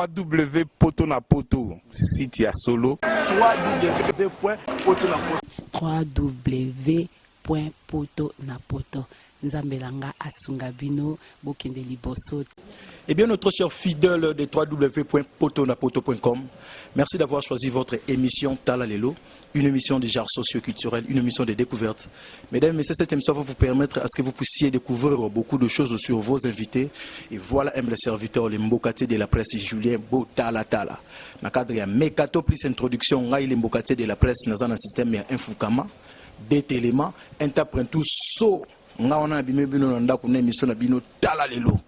3W Poto na Poto, site ya solo. 3W Poto na Poto. 3W poto na poto. Nzambe na nga asunga bino bokende liboso. Eh bien, notre cher fidèle de www.potonapoto.com, merci d'avoir choisi votre émission Tala Lelo, une émission du genre socio-culturel, une émission de découverte. Mesdames et messieurs, cette émission va vous permettre à ce que vous puissiez découvrir beaucoup de choses sur vos invités. Et voilà, humble serviteur, le mbokatier de la presse, Julien Botala Tala. Na cadre ya Mekato plus introduction, ngai le mbokatier de la presse, naza na système ya Infukama, deux éléments, interprète tout so, nga wana bino bino na ndako na émission na bino Tala Lelo.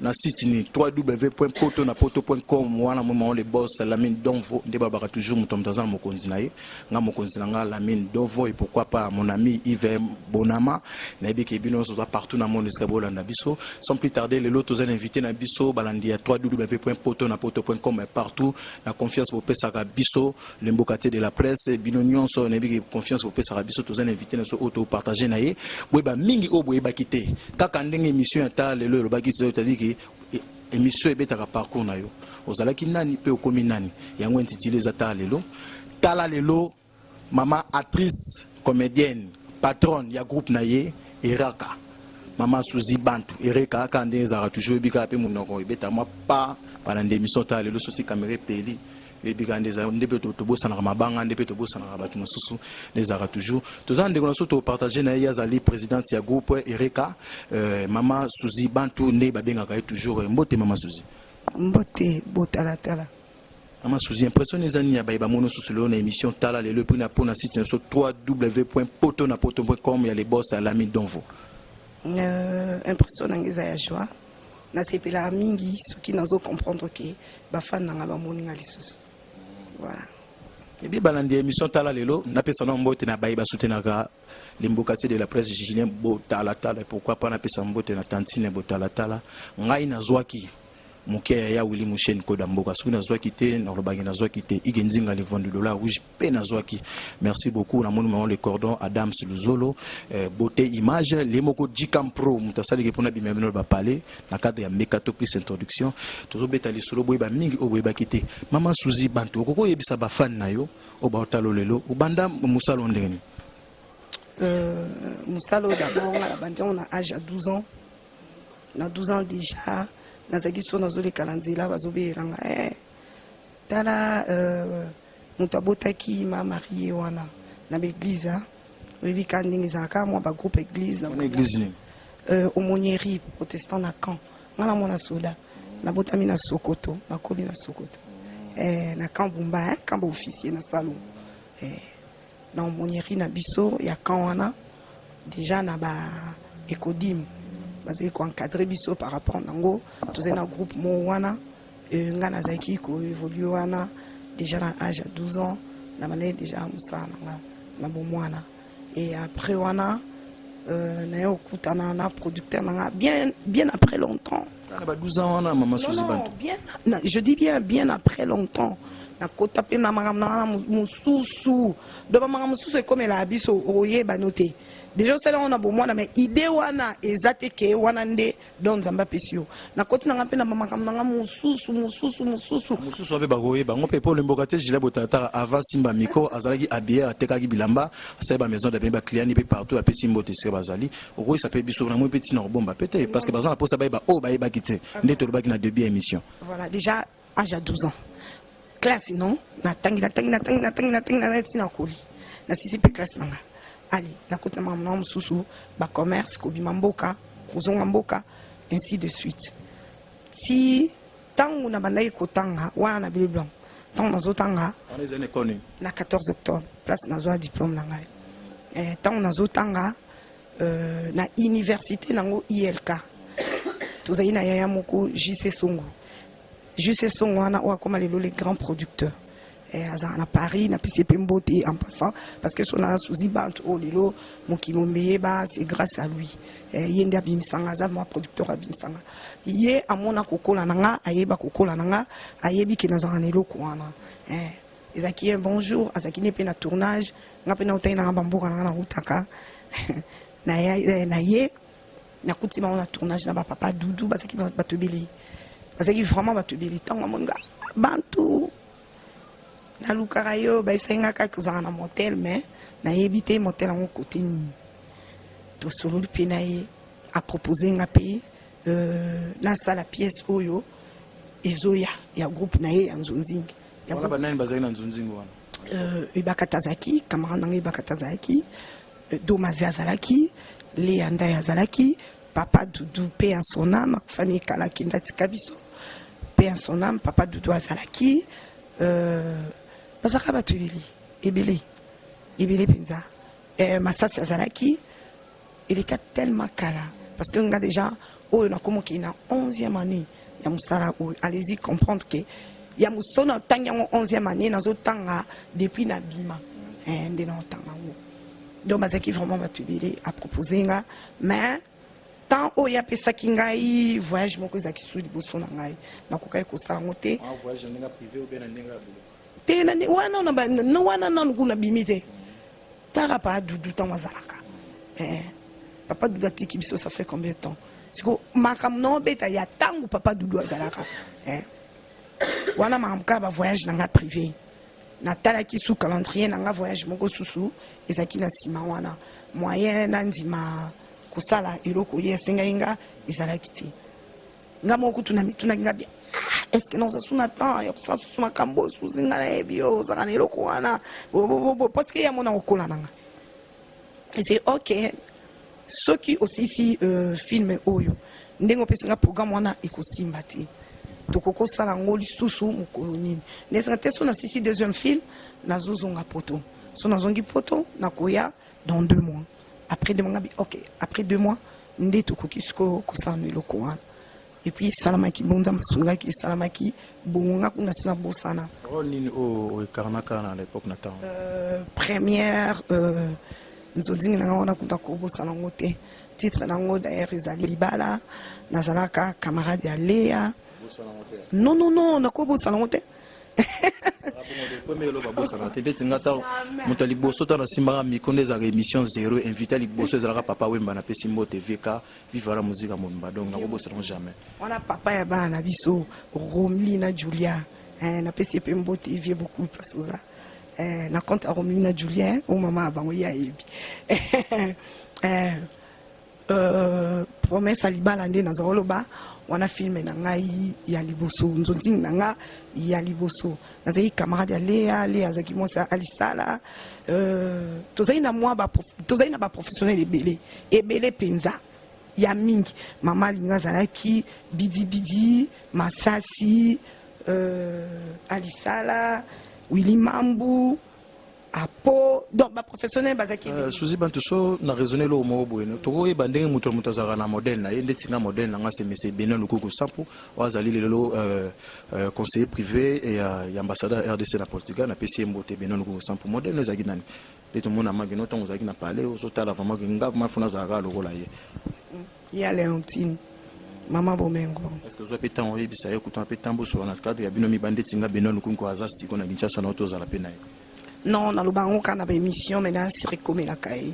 Na site ni www.potonapoto.com wana moma le boss Lamine Donvo nde balobaka toujours moto moto aza na mokonzi na ye. Nga mokonzi na nga Lamine Donvo et pourquoi pas mon ami Yves Bonama. Nayebi ke bino nyonso toza partout na monde esika bolanda biso. Sans plus tarder, lelo toza na invité na biso. Balandi ya www.potonapoto.com partout, na confiance bopesaka biso, le mbokatier de la presse, bino nyonso nayebi ke confiance bopesaka biso. Toza na invité na biso oyo topartage na ye boyeba mingi oyo boyebaki te. Kaka ndenge émission ya Tala Lelo elobaki, c'est-à-dire ke émission ebetaka parcours na yo, ozalaki nani mpe okomi nani. Yango intitulé eza Tala Lelo. Tala Lelo, mama actrice comédienne, patronne ya groupe na ye Eraka, mama Suzi Bantu Ereka. Kaka ndenge ezalaka toujours, oyebi kaka mpe monoko ebeta mwa pa balanda émission Tala Lelo. Sosi caméra epeli, oyebi kaka nde nde mpe tobosanaka mabanga, nde mpe tobosanaka bato mosusu, nde ezalaka toujours. Toza na ndeko na biso topartage na ye. Ye azali présidente ya groupe Ereka, mama Suzi Bantu nde babengaka ye toujours. Mbote, mama Suzi. Mbote, botalatala. Mama Suzi, impression eza nini ya bayeba mono susu lelo na émission Tala Lelo, et puis na mpo na site na biso www.potonapoto.com ya le boss Alami Donvo? Impression na nga eza ya joie. Nasepelaka mingi soki nazocomprendre ke bafan na nga bamoni nga lisusu. Voilà. Ebi balandi émission Tala Lelo, napesa na mbote na baye basoutenaka le mbokatier de la presse Julien Botalatala. Pourquoi pas napesa mbote na tantine Botalatala. Ngai nazwaki moke ya ya Willi Musheni koda mboka. Soki nazwaki te, nalobaki nazwaki te. Ige Nzinga Livondu Dollar Rouge mpe nazwaki. Merci beaucoup. Namoni mama le cordon Adams Luzolo, beauté image le moko Jikam Pro, moto asaliki mpona bima bino bapale na cadre ya Mekato plus introduction. Tozobeta lisolo boyeba mingi oyo boyebaki te. Mama Suzi Bantu, okoki oyebisa bafan na yo oyo baotala lelo, obanda mosala ndenge nini? Mosala oyo, d'abord nga nabandi yango na age ya 12 ans. Na 12 ans déjà nazalaki so nazoleka na nzela, bazobeyelanga tala moto abotaki ma Marie wana na baeglise. Oyebi ka ndenge ezalaka mwa bagroupe église. Na église nini? Aumônierie protestant na camp. Nga na mwana soda, nabotami na Sokoto, nakoli na Sokoto, na camp Bumba, camp baofficier na Salon, na aumônierie na biso ya camp wana. Déjà na ba Ecodim bazali koencadre biso par rapport nango. Tozali na groupe moko wana, nga nazalaki koévolue wana déjà na âge ya 12 ans. Na bandaki déjà mosala na nga na bomwana. Et après wana, naye okutana na producteur na nga bien, bien après longtemps. Na ba 12 ans wana, mama Suzi Bantu? Bien, na, je dis bien, bien après longtemps. Nakota mpe na makambo na nga na mosusu. Donc bamakambo mosusu ekomelaka biso, oyebano te. Déjà osala yango na bomwana, mais idée wana eza te ke wana nde don Nzambe apesi yo. Nakoti na nga mpe na bamakambo na nga mosusu, mosusu, mosusu. Mosusu mpe bakoyeba yango mpe mpo lemboka te. Gila Botalatala, avant simba micro, azalaki habillé, atekaki bilamba, asali bamaison d'habillement, baclient mpe partout. Apesi mbote esika bazali. Okoyisa mpe biso na moi mpe ntina kobomba mpe te, parce que baza na mposa bayeba oyo bayebaki te, nde tolobaki na début ya émission. Voilà, déjà âge ya 12 ans, classe non, natangi, natangi, natangi, natangi, natangi, natangi ntina koli, nasisi mpe classe na nga. Ale nakoti na makambo na mosusu, bacommerce, kobima mboka, kozonga mboka, ainsi de suite. Ti ntango nabandaki kotanga wana na Bleu Blanc, ntango nazotanga Wana ezali na école nini? Na 14 octobre, place nazwa diplôme na ngai. Ntango nazotanga na université nango ILK, tozali na yaya moko JC Songo. JC Songo wana oyo akóma lelo le grand producteur, azalaka na Paris. Napesi mpe mbote en passant, parce que so na Suzi Bantu oyo lelo mokili momeyeba, c'est grâce à lui. Ye nde abimisanga, aza mwa producteur abimisanga. Ye amona kokola na nga, ayeba kokola na nga, ayebi ke nazalaka na eloko wana. Ezalaki un bonjour, azalaki ne mpe na tournage, nga mpe nautaki nanga bamboka nanga, nautaka na ye, nakuti bango na tournage na bapapa Dudu, bazalaki bato ebele. Bazalaki vraiment bato ebele. Ntango amoni nga, bantu nalukaka yo, bayebisaki nga kaka ozalaka na motel, mais nayebi te motel yango kote nini. Tosololi mpe na ye, apropose nga mpe nasala pièce oyo ezoya ya groupe na ye ya Nzonzingi. Ya Wana banani bazalaki na Nzonzingi wana? Ebakata azalaki, camarade nanga Ebakata azalaki, Domaze azalaki, Lea Ndai azalaki, papa Dudu mpe ya son âme, akufani ekala, akenda atika biso, mpe ya son âme, papa Dudu azalaki. Bazalaka bato ebele ebele ebele mpenza. Masasi azalaki. Eleka tellement kala, parce que nga déjà oyo nakomoki na 11e année ya mosala oyo. Allez-y comprendre que ya mosolo natangi yango 11e année, nazotanga depuis na bima, nde naotanga yango. Donc bazalaki vraiment bato ebele. Apropose nga, mais temps oyo apesaki ngai, voyage moko ezalaki su liboso na ngai, nakokaki kosala yango te. Te, wana wana nanu kuna bimi te. Tala papa Dudu ntango azalaka, papa Dudu atiki biso ça fait combien de temps? Siko makambo na obeta ya ntango papa Dudu azalaka, wana makambo kaka bavoyage na nga privé. Natalaki su calendrier na nga, voyage moko susu ezalaki na nsima wana, moyen na ndima kosala eloko ye esengaki nga ezalaki te. Nga moko kutu na mitunaki nga bien: ah, est ce que naoza su na temps ya kosala susu makambo oyo? Susi, nga nayebi yo ozalaka na eloko wana, parce que ya mona kokola na nga ese. Ok, soki osisi film oyo ndenge opesi nga programme wana, ekosimba te. Tokoki kosala yango lisusu mokolo nini? Ndesinga te, so nasisi deuxième film, nazozonga Poto. So nazongi Poto, nakoya dans 2 mois. Après 2 mois, ngabi ok, après 2 mois nde tokoki sikoyo kosala no eloko wana. Et puis esalamaki bongo, Nzambe asungaki, esalamaki bongo. Nga kuna si nabosana. Rôle nini oyo oincarnaka na l'époque, na ntango? Première nzonzingi na nga wana, kuna kobosana yango te. Titre nango d'ailleurs ezali Libala. Nazalaka camarade ya Lea. Non, non, non, nakobosana yango te. Premier eloko babosana te, ndeti nga ta moto ya liboso ntango nasimbaka micro, nde ezalaka émission zéro, invité ya liboso ezalaka papa Wemba. Napesi mbote VK, viva la musique mobimba. Donc nakobosana yango jamais. Wana papa ya bana na biso Romli na Julia, napesi ye mpe mbote, vie beaucoup place oza, na compte ya Romli na Julien o mama ya bango, ye ayebi. Promesse ya libala nde naza koloba wana, film na ngai ya liboso, nzonzingi na nga ya liboso. Nazalaki camarade ya Lea. Lea azalaki mwasi alisala. Tozali na mwa, tozali na baprofessionnel ebele ebele mpenza ya mingi. Mama Alinga azalaki, Bidibidi, Masasi, alisala, Willi Mambu, apo, donc baprofessionnel bazalaki ebele. Suzi Bantu, so na raisonne eloko moko boye, tokoyeba ndenge moto na moto azalaka na modèle na ye. Ndeti nga, modèle na nga c'est monsieur Benin Lukuku Sampu, oyo azali lelo conseiller privé ya ambassadeur ya RDC na Portugal. Napesi ye mbote, Benin Lukuku Sampu. Modèle no ezalaki nani? Nde tomona makino ntango ozalaki na palais, ozotala vraiment ke nga vraiment fona azalaka lokola ye. Ya Léontine, mama Bomengo. Est ce que ozwa mpe ntango oyebisa ye, kutana mpe ntango bosola na cadre ya bino miba, ndeti nga Benin Lukunku aza siko na Kinshasa na yo, tozala mpe na ye? Non, naloba yango kaka na baémission, mai nasir ekomelaka ye,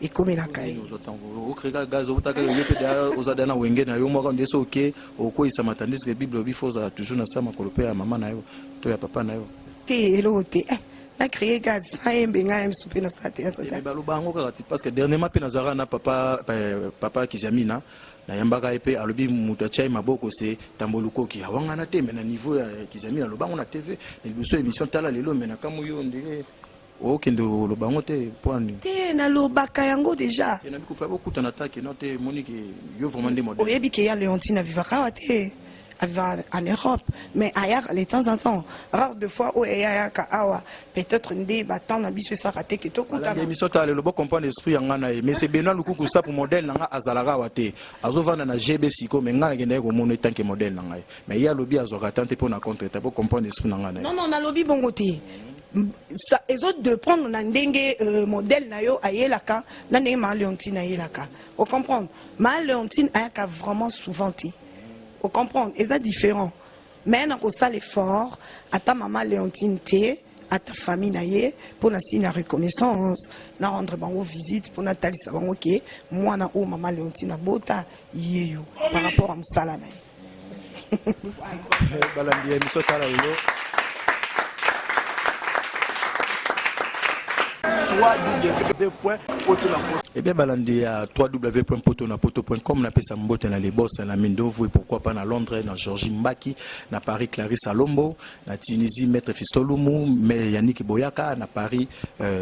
ekomelaka ye. Ozwa ntango ocréer gaz, obotaka yo mpe deya, oza deya na wenge na yo moko, nde so oke okweyisama, tandis que Bible obi fo ozala toujours na sa makolo mpe ya mama na yo to ya papa na yo. Te, eloko te, na créer gaz sans yembe ngai misu mpe nasala théâtre te. Mais baloba yango kaka ti, parce que dernièrement mpe nazalaka na papa Kiziamina, nayambaka ye mpe, alobi moto atia ye maboko se Tambo Lukoki. Awangana te, mais na niveau ya Kiziamina aloba yango na TV na liboso ya émission Tala Lelo. Mais nakamwi yo ndenge okende oloba yango te, mpo ani? Te, nalobaka yango déjà. Nabi kofa bokutana ta ke no te, emoni ke yo vraiment nde modèle. Oyebi ke ya Léontine avivaka awa te, avivaka en Europe, mais ayaka de temps en temps, rare de fois oyo eya ayaka awa. Peut-être nde batemps na biso esalaka te ke tokutana. Émission Tala Lelo, bocomprendre esprit ya nga na ye. Mais c'est Benoît Lukuku Sapu, modèle na nga, azalaka awa te, azovanda na GB siko, mais nga nakendaki komona en tant que modèle na ngai, mais ye alobi azwaka temps te mpo na contre ta. Bocomprendre esprit na nga na ye. Non, non, nalobi bongo te. Ça ezodépendre na ndenge modèle na yo ayelaka, na ndenge maa Léontine ayelaka. Ocomprendre, maa Léontine ayaka vraiment souvent te, ocomprendre, eza différent. Mais na kosala effort, ata mama Léontine te, ata famille na ye, mpo na signe ya reconnaissance, na rendre bango visite mpo natalisa bango ke mwana oyo mama Léontine abota ye yo par rapport à mosala na ye. Balandi ya émission Tala Lelo. www.potonapoto. Eh bien, balandi ya www.potonapoto.com, napesa mbote na Lebos na Mindovu et pourquoi pas na Londres na Georgie Mbaki, na Paris Clarisse Alombo, na Tunisie Maître Fistolumu, mais Yannick Boyaka, na Paris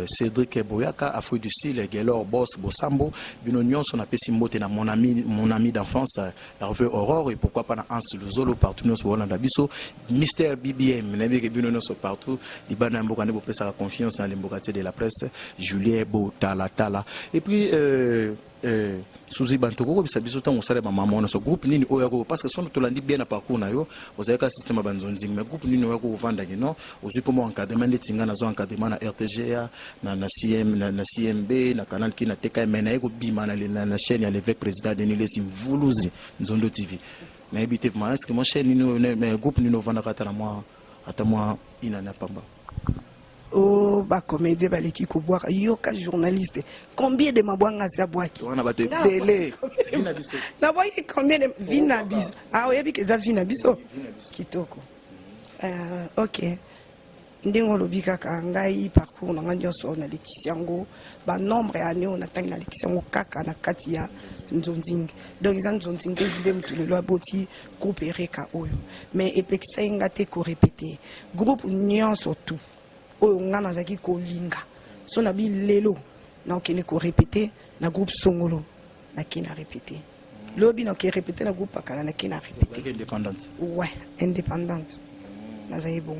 Cédric Boyaka, Afrique du Sud Gelor Boss Bosambo, bino nyonso napesi mbote na mon ami d'enfance Hervé Aurore et pourquoi pas na Hans Luzolo, partout nyonso bolanda biso, Mister BBM, nayebi ke bino nyonso partout libanda ya mboka nde bopesaka confiance na lemboka tie de la presse Julien Botalatala. Et puis Suzy Bantu, kokobisa biso ntango osala ba mama wana so groupe nini oyo yako, parce que sono tolandi bien na parcours na yo, ozalaki ka système ya banzonzing, mais groupe nini oyo yako kovandaki non, ozwi mpo mwa encadrement nde tinga nazwa encadrement na RTGA, na CM, na CMB, na Canal Ki, na TKM, mais naye kobima na chaîne ya l'évêque président Denis Lessi Mvuluzi Nzondo TV. Nayebi te vraiment, est-ce que moi chaîne nini oyo, mais groupe nini ovandaka ata na mwa, ata mwa ina na pamba? Oh, ba comédien baleki kobwaka, yoka journaliste, combien de mabwanga asi abwaki? Wana bato ebele. Vi na biso. Nabwaki combien de vi na biso? Ah, oyebi ke eza vi na biso? Kitoko. Ok. Ndenge olobi kaka ngai parcours na ngai nyonso nalekisi yango, ba nombre ya année oyo natangi nalekisi yango kaka na kati ya nzonzing. Donc eza nzonzing te nde motu lelo aboti groupe Ereka oyo, mais epekisaki nga te ko répéter groupe nyonso tout oyo nga nazalaki kolinga. So na bi lelo nakokende ko répéter na groupe Songolo, nake na répéter. Lobi nakokende répéter na groupe Pakala, nake na répéter. Ozalaki indépendante? Ouais, indépendante. Nazali bongo.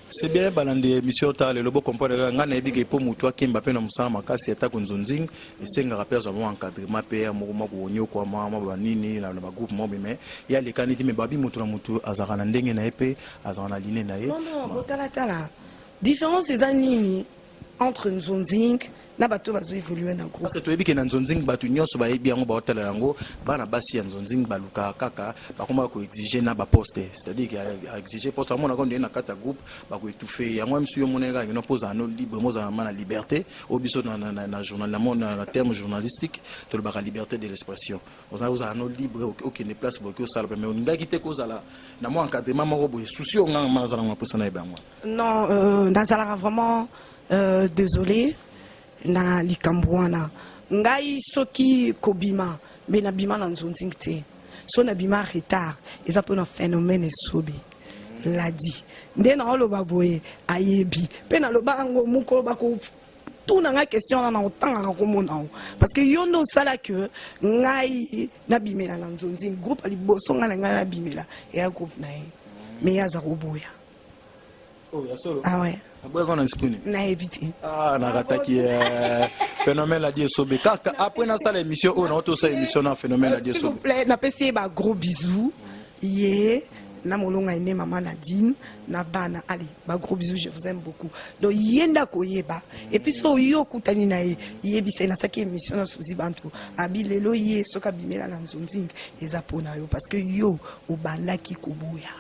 C'est bien, balandi émission Tala Lelo, bo comprendre kaka nga nayebi ke po motu akemba pe na mosala makasi ata ko nzonzing esengaka pe azwa mwa encadrement pe ya moko mwa konyokwa mwa mwa ba nini na ba groupe moko mais ye alekani te, mais babi motu na motu azalaka na ndenge na ye pe azalaka na line na ye. Non, non, botalatala différence eza nini entre nzonzing na bato bazo évoluer na groupe? Parce que toyebi ke na nzonzing bato nyonso bayebi yango, baotala yango, bana basi ya nzonzing balukaka kaka bakomaka koexige na baposte, c'est-à-dire ke a exige poste amonaka nde na kati ya groupe bakoétouffe yango. Misu yo monaka kaka kino mpo ozala no libre, mozala ma na liberté oyo biso na journal, na terme journalistique tolobaka liberté de l'expression. Ozala no libre, okende place boke osala, mais olingaki te kozala na mwa encadrement moko boye. Souci oyo nganga ma nazala ngo mposa nayeba yango. Non, nazalaka vraiment désolé na likambo wana. Ngai soki kobima, me nabima na nzonzing te. So nabima retard eza mpona phénomène esobe ladi nde naoloba boye, ayebi mpe naloba yango mokolo bakotuna nga question wana, na otangaka komona yango, parce que yo nde osala ke ngai nabimela na nzonzing. Groupe ya liboso ngai na ngai nabimela eya groupe na ye, mais ye aza koboya. Oh, ya solo? Ah ouais. Aboyaka na esprit nini? Nayebi te. Ah, nakataki phénomène adi esobe kaka après nasala émission oyo, naoti osala émission na phénomène adi S'il vous esobe. plaît, napesi ye ba gros bisous, ye na molonga ene mama Nadine na bana. Allez, ba gros bisous, je vous aime beaucoup. Donc ye nde akoyeba. Et puis so oyo okutani na ye, yebisa ye nasalaki émission na Suzi Bantu, abi lelo ye soki abimela na nzonzing eza mpo na yo, parce que yo obandaki koboya.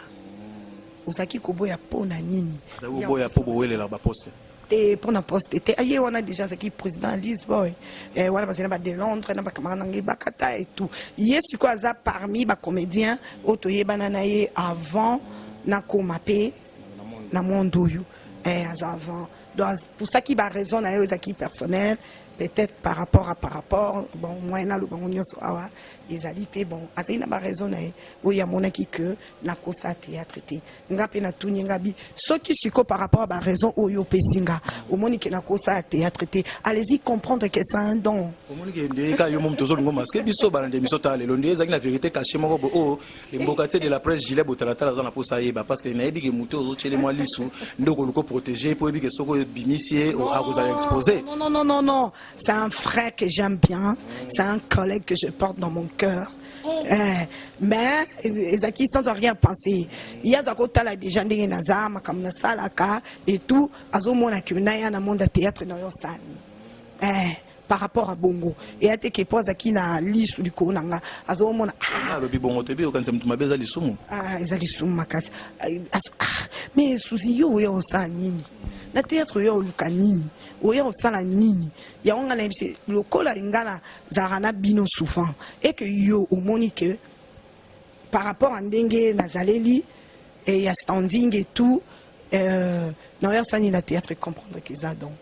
Ozalaki koboya mpo na nini? Oboya mpo bowelela baposte? Te, mpo na poste te. Aye wana déjà azalaki président ya Lisboy, wana bazali na ba de Londres na bacamarade na ngai bakata et tout. Ye sikoyo aza parmi bacomédien oyo toyebana na ye avant nakoma mpe na monde oyo. Aza avant, donc pusaki baraison na ye oyo ezalaki personnel peut-être par rapport, bon, moyen naloba ngo nyonso awa ezali te. Bon, azali na baraison na ye oyo amonaki ke nakosa théâtre te. Nga mpe natuni nga bi soki siko par rapport à baraison oyo opesi nga, omoni ke nakosala théâtre te, allez-y comprendre que c'est un don. Omoni ke nde ka yo moto ozolingo masque biso balandi émission Tala Lelo, nde ezalaki na vérité caché moko boye oyo lemboka te de la presse Gilet Botalatala aza na mposa ayeba, parce que nayebi ke moto ozotiele mwa lisu nde okoluka protéger mpo oyebi ke soki obimisi ye akozala exposé. Non, non, non, non, non. C'est un frère que j'aime bien. C'est un collègue que je porte dans mon cœur. Mais ezalaki sans rien penser. Ye aza kotala déjà ndenge naza, makambo nasalaka et tout, azomona ke na ya na monde ya théâtre na yo sani. Par rapport à bongo eya te ke po azalaki na lisu likolo na nga, azomona ah, Alobi bongo, toyebi okanisa moto mabe eza lisumu. Ah, eza lisumu makasi. Ah, mais Suzi, yo oya osala nini? Na théâtre oya oluka nini, oya osala nini? Yango ngai nayebisi, lokola ngai nazalaka na bino souvent et que yo omoni que par rapport à ndenge nazaleli et ya standing et tout, naoya osala na théâtre, comprendre que eza don.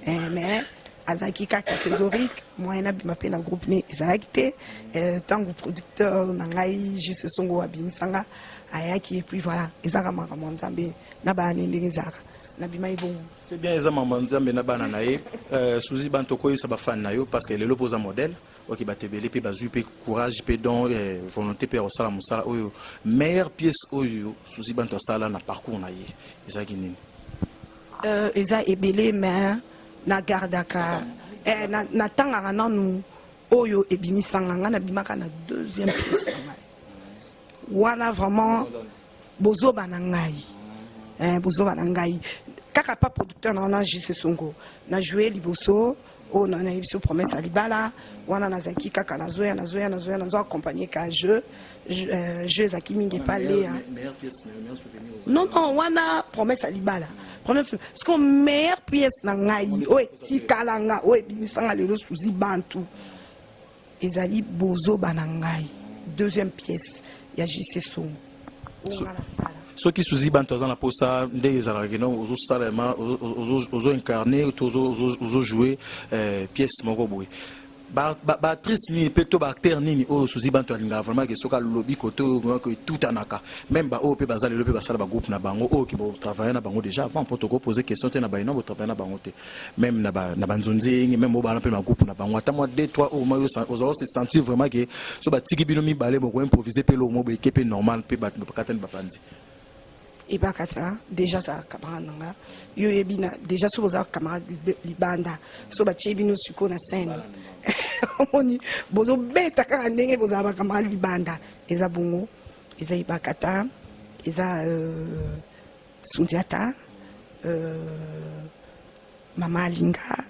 Mais azalaki kaka catégorique, moyen nabima mpe na groupe ne ezalaki te. Ntango producteur na ngai Juste Songo abimisanga, ayaki, et puis voilà, ezaka makambo ya Nzambe na bana ne ndenge ezalaka, nabima ebongo. C'est bien, eza makambo ya Nzambe na bana na ye. Suzi Bantu, okoyebisa bafani na yo, parce que lelo mpo oza modèle oki, bato ebele mpe bazwi mpe courage mpe don, volonté mpe ya kosala mosala oyo. Meilleure pièce oyo Suzi Bantu asala na parcours na ye ezalaki nini? Eza ebele, mais nagardaka, natangaka nanu oyo ebimisanga ngai. Nabimaka na deuxième pièce na ngai wana, vraiment bozoba na ngai, bozoba na ngai kaka pa producteur na wana Juste Songo. Na joue liboso oyo nayebi so Promesse ya libala wana, nazalaki kaka nazoya, nazoya, nazoya, nazo accompagne ka jeu. Jeu ezalaki mingi epa Lea. Non, non, wana Promesse ya libala, parce que meilleure pièce na ngai oyo etikala nga, oyo ebimisanga lelo Suzi Bantu, ezali Bozoba na ngai, deuxième pièce ya JC Songo oyo nga nasala. Soki Suzi Bantu aza na mposa, nde ezalaka kino ozosalema, ozoincarne to ozojoue pièce moko boye, baactrice nini mpe to baacteur nini oyo Suzi Bantu alingaka vraiment ke soki alobi kote oyo etutanaka, même baoyo mpe baza lelo mpe basala bagroupe na bango, oyo ke botravaille na bango déjà avant, mpo tokopose question te na baino botravaille na bango te, même na banzonzi, même oyo bana mpe na groupe na bango, ata mwa deux trois oyo ozala se sentir vraiment ke so batiki bino mibale, bokoimprovise mpe eloko moko boyeke mpe normal mpe bato bakatani bapanzi? Ebakata déjà azala camarade na nga. Yo oyebi na déjà soki oza camarade libanda, so batie bino sikoyo na scène, omoni bozobeta kaka ndenge bozala bacamarade libanda. Eza bongo, eza Ebakata, eza Sundiata, mama Alinga,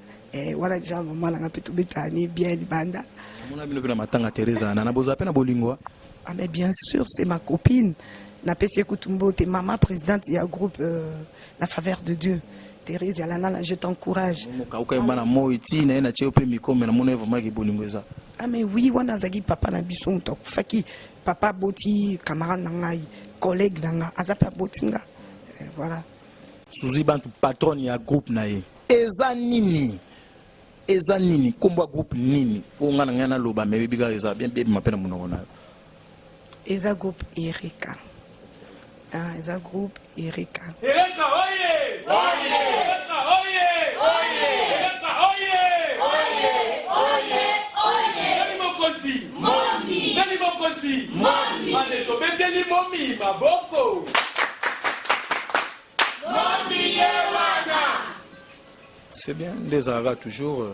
wana déjà mama nanga mpe tobetaka ni bien libanda. Namona bino mpe na matanga Teresa Nana, bozala mpe na bolingo. Ah mais bien sûr, c'est ma copine. Napesi ye kutu mbote, mama présidente ya groupe La Faveur de Dieu, Thérèse Alanala, je t'encourage. Mokauka ye bana moi ntina ye na tie yo mpe mikome, namona ye vraiment ke bolingo eza. Ah mais oui, wana azalaki papa na biso, moto akufaki, papa aboti camarade na ngai, collègue na nga, aza mpe aboti nga. Voilà. Suzi Bantu, patronne ya groupe na ye eza nini? Eza nini nkombo ya groupe nini? Mpo nga na ngai naloba, me yebi kaka eza bien, ebima mpe na monoko na yo. Eza groupe Ereka. Ah, eza groupe Ereka. Ereka oye! Ereka oye! Ereka oye! Nani mokonzi? Nani mokonzi? Mane tobeteli momi maboko. Momi ye wana. C'est bien, nde ezalaka toujours,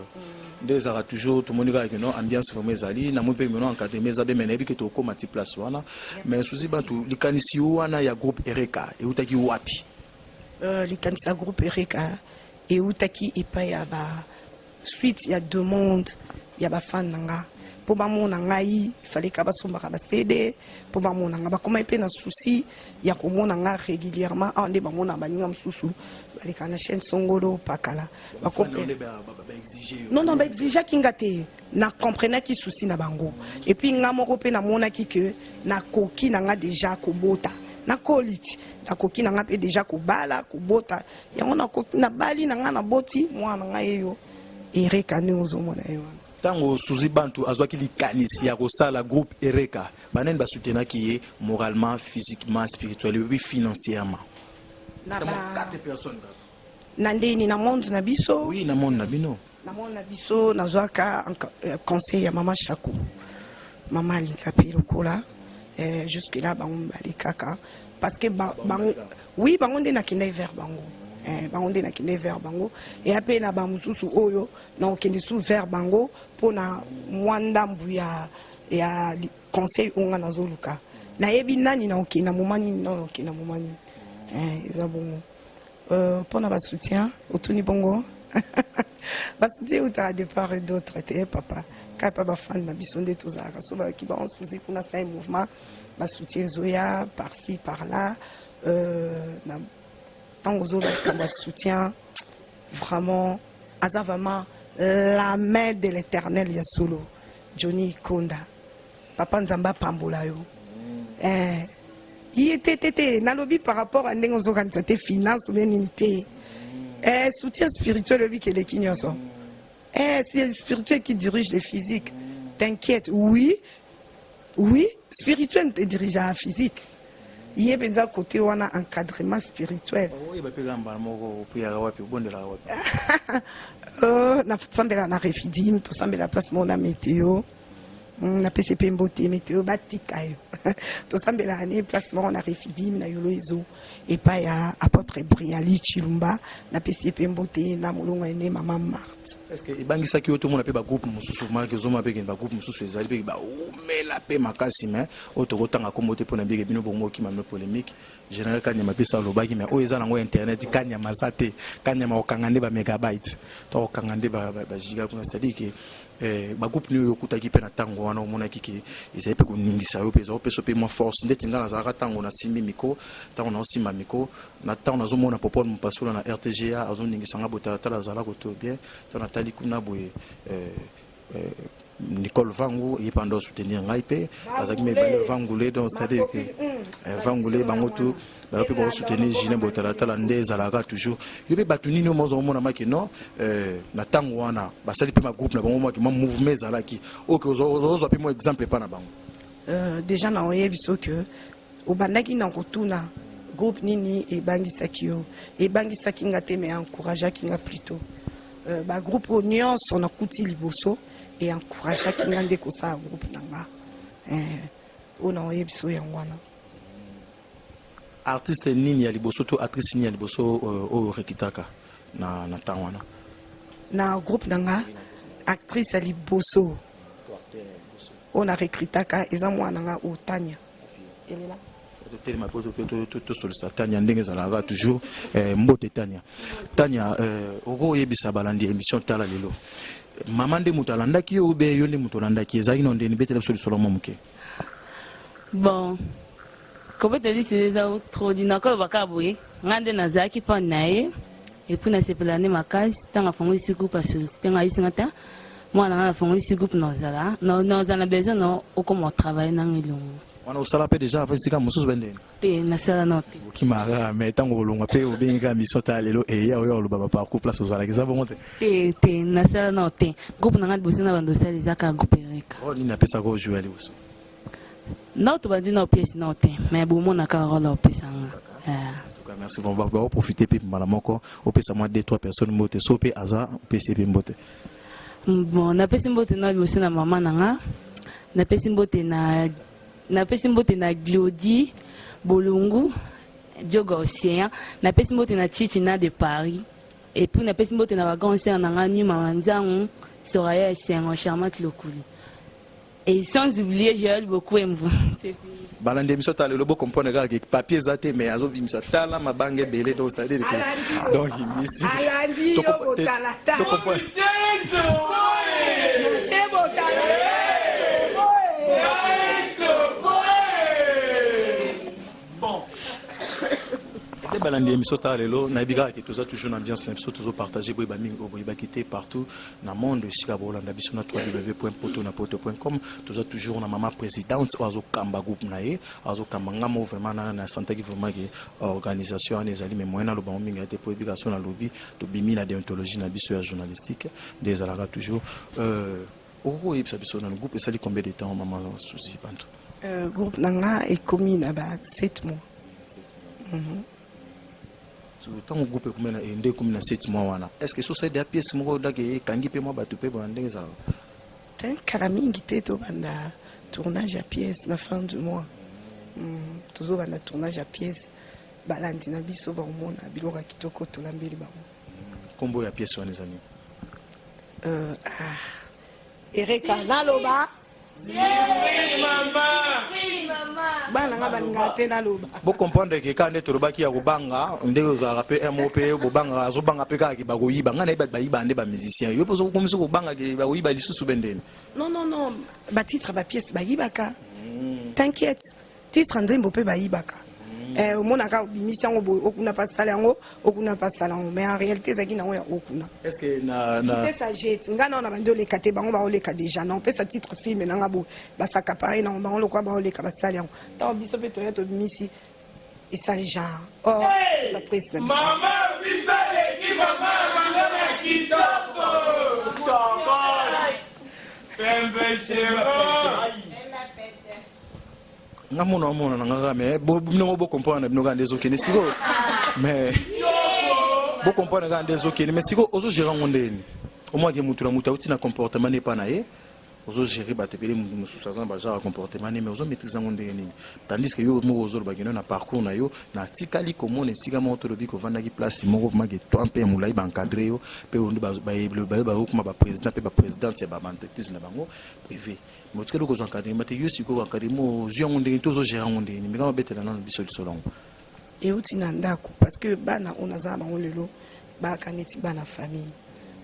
nde ezalaka toujours. Tomoni kaka keno ambiance vraiment ezali, namoni mpe meno encadrement eza bien, mais nayebi ke tokóma ti place wana. Mais Suzi Bantu, likanisi wana ya groupe Ereka eutaki wapi? Likanisi ya groupe Ereka eutaki epai ya ba suite ya demande ya bafan na nga mpo bamona ngai. Faleka basombaka baCD mpo bamona nga, bakomai mpe na souci ya komona nga régulièrement. Awa nde bamona baninga mosusu baleka na chaîne songolo pakala. Non, non, baexigeaki nga te, na comprenaki souci na bango. Et puis nga moko mpe namonaki ke nakoki na nga déjà kobota, nakoli ti nakoki na nga mpe déjà kobala, kobota. Yango nabali na nga, naboti mwana na ngai eyo Ereka nde ozomona ye wana. Ntango Suzi Bantu azwaki likanisi ya kosala groupe Ereka, banani basoutenaki ye moralement, physiquement, spirituellement et puis financièrement? Na quatre personnes kaka. Na ndeni na monde na biso? Oui, na monde na bino. Na monde na biso, nazwaka conseil ya mama Chaku, mama Alinga mpe lokola. Jusque là bango mibale kaka, parce que bango, oui, bango nde nakendaki vers bango, bango nde nakendaki vers bango. Eya mpe na bamosusu oyo nakokende su vers bango mpona mwa ndambu ya conseil oyo nga nazoluka. Nayebi nani nakokende na moma nini, nano nakokende na moma nini. Eza bongo. Mpona basoutien otuni bongo, basoutien eutaka de part et d'autre te, papa. Kaka mpa bafane na biso nde tozalaka, so bayoki bango suzi kuna sai mouvement, basoutien ezoya par-ci par-là. Na ntango ozoloba likambo ya soutien. Vraiment aza vraiment la main de l'eternel ya solo Johnny Konda papa nzambe apambola yo eh ye te te te nalobi par rapport à ndenge ozokanisa te finance ou bien nini te eh soutien spirituel oyebi ke eleki nyonso eh c'est spirituel qui dirige le physique t'inquiète oui Oui spirituel te dirigea physique ye penza cote wana encadrement spirituel. Oyeba pe kaka mbala moko opriaka wapi obondelaka wapi? Oh, nasambela na refidim tosambela place moko na meteo napesi mpe mbote meteo batika yo tosambelaka ne place moko na refidim na yolo ezo epai ya apotre briali chilumba napesi ye mpe mbote na molongo ene mama marte Est ce que ebangisaki yo tomona pe ba groupe mosusu vraiment que ozomona pe ke ba groupe mosusu ezali pe baumela pe makasi mais oyo tokotanga kombo te pona bike bino bongo okima no polemique général Kanyama pe sa olobaki mais oyo eza nango internet Kanyama aza te Kanyama okanga nde ba megabytes to okanga nde ba, ba, ba giga kuna c'est à dire que eh, ba groupe nini oyo okutaki pe na tango wana omonaki ke ezali pe koningisa yo pe ezali kopesa pe mwa force ndeti nga nazalaka tango nasimbi micro tango naosimba micro Na tango nazo mona Popol Mupasula na RTGA azo ningisa nga botalatala azala koto bien tango natali kuna boye Nicole Vangu ye pe ando soutenir ngai pe azalaki mibale Vangule donc c'est à dire que Vangule bango tout bayo pe bao soutenir Julien Botalatala nde ezalaka toujours yo pe bato nini oyo mozo mona maki non na tango wana basali pe ma groupe na bango maki ma mouvement ezalaki oyo ozwa pe mo exemple epa na bango. Dejà na oyebi so que Obandaki na kotuna groupe nini ebangisaki yo? Ebangisaki nga te mais encourageaki nga plutot. Ba groupe oyo nionso nakuti liboso e encourageaki nga nde kosala groupe na nga. Oyo nakoyebisa yo yango wana. Artiste nini ya liboso to actrice nini ya liboso oyo o recrutaka na na tango wana? Na groupe na nga actrice ya liboso oyo na recrutaka eza mwana na nga oyo Tania. Elela. Totelema po tosolisa Tania ndenge ezalaka toujours. Mbote Tania. Tania, okoki koyebisa balandi ya emission Tala Lelo, mama nde moto alandaki yo ou bien yo nde moto olandaki? Ezalaki na ndeni? Betela biso lisolo mwa moke. Bon, kobeta lisolo eza trop di nakoloba kaka boye, ngai nde nazalaki fan na ye et puis nasepela nde makasi ntango afongolisi groupe asollicite ngai ayebisi ngai ta mwana ngai nafongolisi groupe nazala nazala na besoin na okoma otravaille nanga elongo. Wana osala pe dejà avant esika mosusu be ndeni? Te, nasala nao te. Okimaka kaka mais ntango olongwa pe obengi kaka mission Tala Lelo eya oya oloba ba parcours place ozalaka eza bongo te? Te, te, nasala nao te. Groupe na ngai liboso na banda osala eza kaka groupe Eureka. Role nini apesaka o jouer ya liboso? Nao tobandi nao pièce nao te mais bomona kaka role akopesa nga. En tout cas merci vraiment ba profiter pe mbala moko opesa mwa 2 3 personnes mbote so pe aza opesi pe mbote. Bon, napesi mbote na liboso na mama na nga, napesi mbote na napesi mbote na Glody Bolungu Diogo Océan, napesi mbote na Chichi na de Paris et puis napesi mbote na ba grand sœur na nga Nyuma Manzangu, Soraya Esengo, Charmante Lokuli. Et sans oublier Joël Bokwembu. Balandi emission tala lelo bo comprendre kaka ke papier eza te mais azobimisa tala mabanga ebele donc c'est à dire que donc misi alandi yo botala tala Nde balandi emission tala lelo nayebi kaka ke toza toujours na ambiance na biso tozo partager boyeba mingi oyo boyebaki te partout na monde esika bolanda biso na www.potonapoto.com toza toujours na mama présidente oyo azokamba groupe na ye azokamba nga moko vraiment na na santaki vraiment ke organisation wana ezali mais moyen naloba ngo mingi ya te po yebi kaka so nalobi tobimi na déontologie na biso ya journalistique nde ezalaka toujours okoki koyebisa biso nanu groupe esali combien de temps mama Suzy Bantu? Groupe na nga ekomi na ba 7 mois. Ntango groupe ekomi na nde ekomi na 7 mois wana est ce que sosa ya pièce moko dake ekangi mpe mwa bato mpe bona ndenge ezalaka? Te kala mingi te tobanda tournage ya pièce na fin du mois. Tozobanda tournage ya pièce, balandi na biso bakomona biloko ya kitoko tolambeli bango. Nkombo ya pièce wana eza nini? Ereka naloba bana nga balingaka te naloba. Bo comprendre ke kaka nde tolobaki ya kobanga ndenge ozalaka pe mo pe bobangaka azobanga pe kaka ke bakoyiba ngai nayebi bato bayibaka nde ba musicien yo mpe ozokomisi kobanga ke bakoyiba lisusu be ndeni? Non non non, ba titre ba pièce bayibaka. T'inquiète, titre nzembo pe bayibaka. Eh, omonaka obimisi yango boye, okuna mpe asala yango, okuna mpe asala yango, mais en réalité ezalaki nango ya okuna. Est ce que na Vitesse ya jet, ngai nao na bandi oleka te, bango baoleka déjà. Na opesa titre film nanga boye, basakapare nango, bango lokola baoleka, basali yango. Ntango biso mpe toya, tobimisi, esali genre or la presse na biso. Mama biso aleki mama bino na kitoko. Pembe shero. Nga mona omona na nga kaka, mais bino ngo bocomprendre na bino kaka nde ezokende sikoyo, mais bocomprendre kaka nde ezokende. Mais sikoyo ozogérer yango ndeni? Omwaki mutu na mutu auti na comportement ne epa na ye, ozogérer bato ebele, mutu mosusu aza na bagenre ya comportement ne, mais ozomaîtrise yango ndenge nini? Tandis que yo moko ozoloba keno na parcours na yo, natikali komona esika moko tolobi kovandaki place moko vraiment ke toi mpe ya molai, baencadre yo mpe oyo nde bakokoma baprésident mpe baprésidente ya baentreprise na bango privé, mais otikali kozwa encadrement te. Yo sikoyo encadrement ozwi yango ndenge to ozogérer yango ndenge nini? Meka mabetela nano biso lisolo yango. Euti na ndako, parce que bana oyo naza na bango lelo bayaka neti bana famille.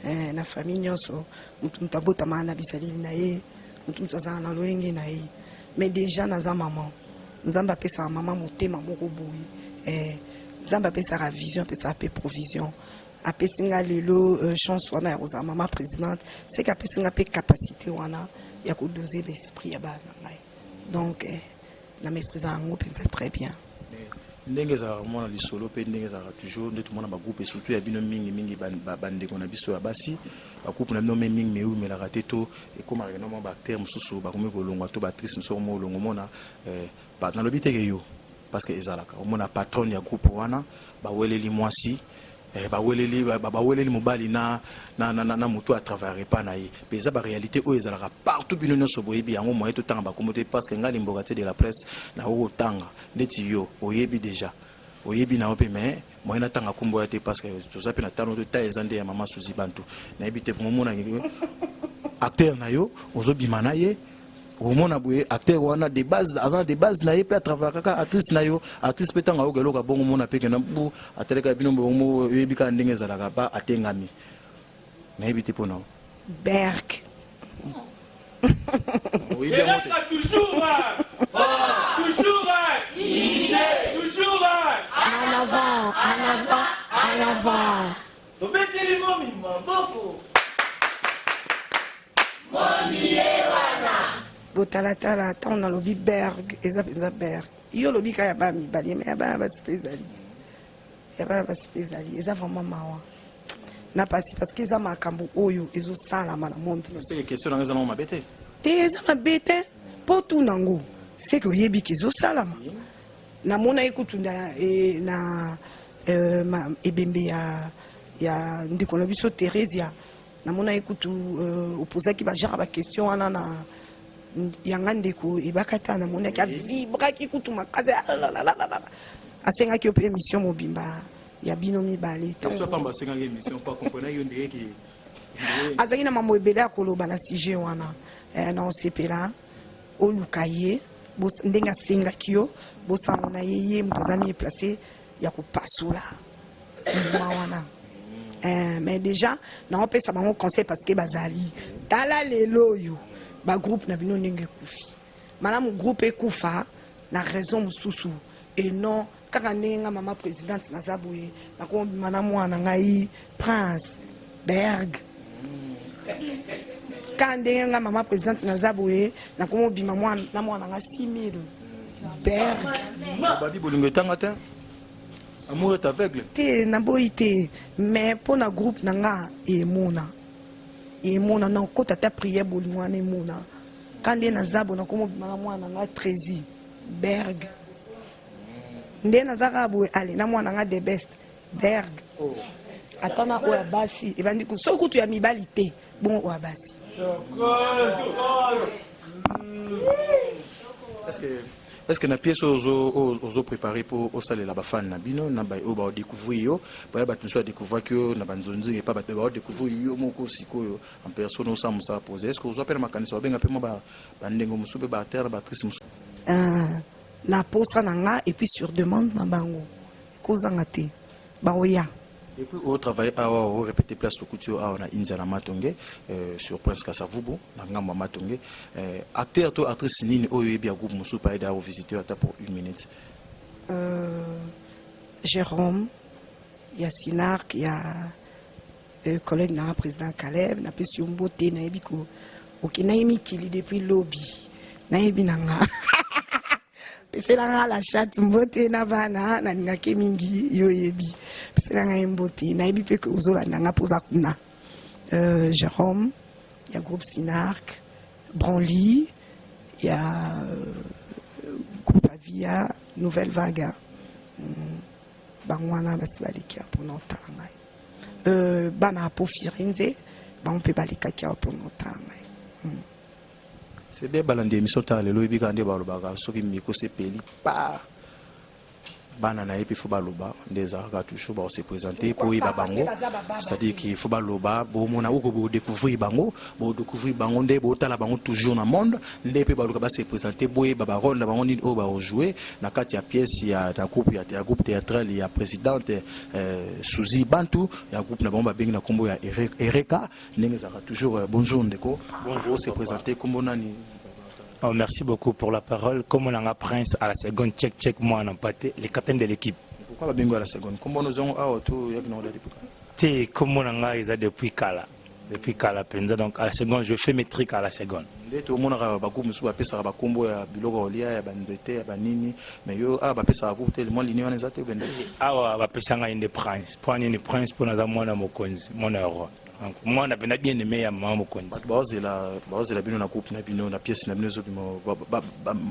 Na famille nyonso, motu moto abotamaka na bizaleli na ye, motu moto azala na lolenge na ye. Mais déjà naza mama, Nzambe apesaka mama motema moko boye. Nzambe apesaka vision, apesaka mpe provision. Apesi nga lelo chance wana ya kozala mama présidente, seke apesi nga mpe capacité wana ya kodose l'esprit ya bana na ngai. Donc na maîtrise yango mpenza très bien. Ndenge ezalaka mwana lisolo mpe ndenge ezalaka toujours nde tomona bagroupe, surtout ya bino mingimingi, bandeko na biso ya basi, bagroupe na bino me mingi me eumelaka te, to ekomaka eno mwa baacteur mosusu bakomi kolongwa to baactrice mosusu bakomi kolongwa. Omona nalobi teke yo, parce que ezalaka omona patronne ya groupe wana baweleli mwasi, baweleli mobali na motu atravaillaka epa na ye. Mpe eza baréalité oyo ezalaka partout, bino nyonso boyebi yango. Moye totanga bakombo te, parce que ngai limboka te de la presse, nakoki kotanga ndeti yo oyebi déjà, oyebi na yo mpe, mais moye natanga kombo ya te, parce que toza mpe na tano to ta eza nde ya mama Suzi Bantu. Nayebi te, vraiment omonaki acteur na yo ozobima na ye, omona boye acteur wana de base aza na de base na ye mpe atravaille kaka, actrice na yo, actrice mpe, ntango ayoka eloko bongo, omona mpe kena bu ateleka bino bongo, oyebi kaka ndenge ezalaka, ba atengami. Nayebi te mpona Berg. Oyebi yango te. Elaka toujours, hein. Toujours, hein. Toujours, hein. En avant, en avant, en avant. Tobeteli momi maboko. Botalatala, ntango nalobi berg, eza mpenza berg. Yo olobi kaka ya bana mibali, mais ya bana basi mpe ezali te, ya bana basi mpe ezali. Eza vraiment mawa na pasi, parce que eza makambo oyo ezosalama na monde na seke question nanga eza nango mabe te. Te, eza mabe te, mpo tuna yango seke oyebi ke ezosalama. Namona ye kutu na ebembe ya ndeko na biso Theresia. Namona ye kutu opozaki bagenre baquestion wana na yanga ndeko ebaka ta. Namonaki avibraki kutu makasi, alalalalala. Asengaki yo mpe émission mobimba ya bino mibale. Question pamba, asengaki émission po akomprenaki yo ndenge ke Azalaki na mambo ebele ya koloba na sujet wana. Na osepela oluka ye ndenge asengaki yo bosango na ye, ye moto aza mieux placé ya kopasola mbuma wana. Mais déjà naopesa bango conseil, parce que bazali tala lelo oyo bagroupe na bino ndenge ekufi. Malamu groupe ekufa na raison mosusu et non kaka ndenge nga mama présidente naza boye, nakobima na mwana ngai Prince Berg. Kaka ndenge nga mama présidente naza boye, nakomobima na mwana nga 6000 Berg. Babi bolingo etanga te, amour est aveugle. Te, naboyi te, mais mpo na groupe na nga emona, emona na okota ata prière, bolingo wana emona. Ka nde naza boye, nakomobima na mwana na nga Trési Berg, nde naza kaka boye, ale na mwana nga The Best Berg, ata na oyo ya basi ebandi soki kutu ya mibali te, bongo oyo ya basi. Est-ce que na pièce oyo ozo préparer mpo osalela bafane na bino na oyo baodécouvrir yo, baya bato mosusu badécouvraki yo na banzonzingi epa bato baodécouvrir yo moko sikoyo en personne, osala mosala posé, est ce que ozwa mpe na makanisi babenga mpe mwa bandenge mosusu mpe baacteur na baactrice mosusu? Na posa na nga et puis sur demande na bango, ekozanga te, baoya. Et puis otravaille awa, orépété place tokuti yo awa na Inza na Matonge, sur Prince Kasavubu na ngambo ya Matonge. Acteur to actrice nini oyo oyebi ya groupe mosusu paye da ovisite yo ata pour une minute? Euh, Jérôme ya Sinarc ya euh, collègue na nga président Caleb, napesi yo mbote, nayebi ko okendaki mikili depuis lobi, nayebi na nga pesela nga la chatte mbote na bana nalingaki mingi, yo oyebi, pesela ngai mbote, nayebi mpe ke ozolanda nga mpo oza kuna. Euh, Jérôme ya groupe Sinarc, Branly ya euh, groupe Avia Nouvelle Vague, bango wana basi baleki awa mpona otala ngai. Euh, bana ya po Firenze bango mpe balekaki awa mpona otala ngai. C'est bien. Balandi émission tala lelo, oyebi kaka nde balobaka soki micro sepeli pa bana na ye mpe faut baloba nde ezalaka toujours bakose présenter mpo oyeba bango, c'est-à-dire qu'il faut baloba bomona oko bodécouvrir bango, bodécouvrir bango nde botala bango toujours na monde nde mpe baluka base présenter, boyeba barôle na bango nini oyo bakojoue na kati ya pièce ya groupe ya groupe théâtral ya présidente Suzy Bantu ya groupe na bango babengi na nkombo ya Ereka ndenge ezalaka toujours. Bonjour ndeko. Bonjour, se présenter, nkombo nani? Oh, merci beaucoup pour la parole. Comme on a un prince à la seconde, check, check, moi, non pas le capitaine de l'équipe. Pourquoi babengi à la seconde? Nkombo nozongo awa to yaki na olali puka? Té, comme on a un depuis Kala. Depuis Kala Penza, donc à la seconde, je fais mes trucs à la seconde. Nde tomonaka bagroupe mosusu bapesaka bakombo ya biloko ya kolia, ya banzete, ya banini, mais yo awa bapesaka groupe te, mwa lini wana eza te obende? Awa bapesanga ye nde prince. Mpo nini prince? Mpo naza mwana mokonzi, mwana ya roi. Donc mwana mpenza bien aimé ya mama mokonzi. Bato baozela bino na groupe na bino, na pièce na bino ezobima,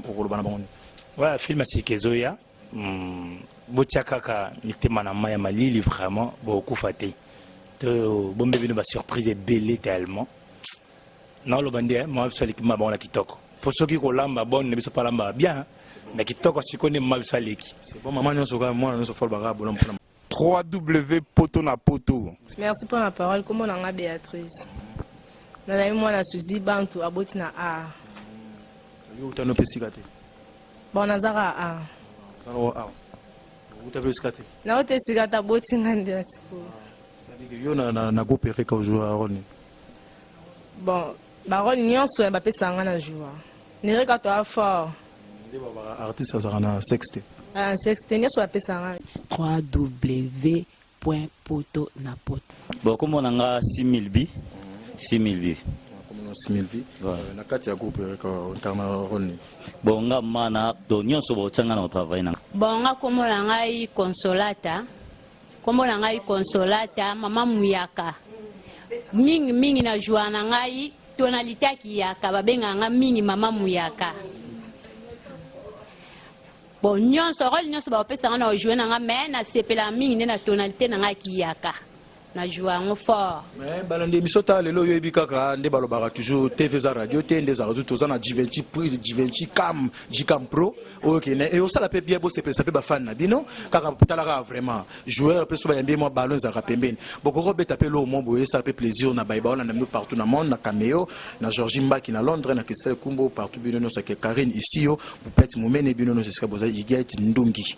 okoloba na bango nini? Ouais, film ya sika ezoya. Botia kaka mitema na mai ya malili, vraiment bokokufa te. To bombe bino basurprise ebele tellement. Naoloba nde mama biso aleki mama bango na kitoko, po soki kolamba bonne na biso mpo alamba bien, mais kitoko sikoyo nde mama biso aleki. C'est bon, mama nyonso kaka, mwana nyonso folobaka bolamu mpona 3W poto na poto. Merci pour la parole. Comment on a Béatrice? Nazali mwana Suzy Bantu aboti na A. Yo utano mpe esika te? Bon, nazaka A. Ozala awa, uta mpe esika te? Nao te esika te, aboti nga nde na sikoyo. C'est-à-dire que yo na groupe Ereka ojoua rôle nini? Bon, barôle nyonso ya bapesaka nga na joua. Nereka toa fort. Nde babaka artiste azalaka na sexe te. Ah, sexe te, nyonso bapesaka nga. 3w poto na poto. Bon, kombo na nga 6000 bi 6000 bi. Komona 6000 vie. Ouais. Na kati ya groupe Ereka otanga rôle nini? Bon, nga mana donc nyonso baotia nga na kotravaille na Bon, nga kombo na ngai Consolata, kombo na ngai Consolata mama Muyaka. Mingi mingi na joie na ngai tonalité ya kiyaka, babengaka nga mingi mama Muyaka. Bon, nyonso rôle nyonso bakopesa nga na ojoue na nga, mais nasepelaka mingi nde na tonalité na ngai ya kiyaka, na joue yango fort. Mais balandi émission ta lelo, oyebi kaka nde balobaka toujours TV eza radio te, nde ezalaka toza na Givenchy, Givenchy Cam, Gcam Pro oyo kene e osala mpe bien, bosepelisa mpe bafani na bino. Kaka tala kaka vraiment joueur mpe so bayambi ye mwa ballon ezalaka pembeni, bokoki kobeta mpe loo mwa boye, esala mpe plaisir na baye baolanda bino partout na monde, na Cameo, na Georgie Mbaki na Londres, na Christelle Kumbo, partout bino nyonso, ke Karine Isiyo, Pupete Momene, bino nyonso esika boza, Iget Ndungi.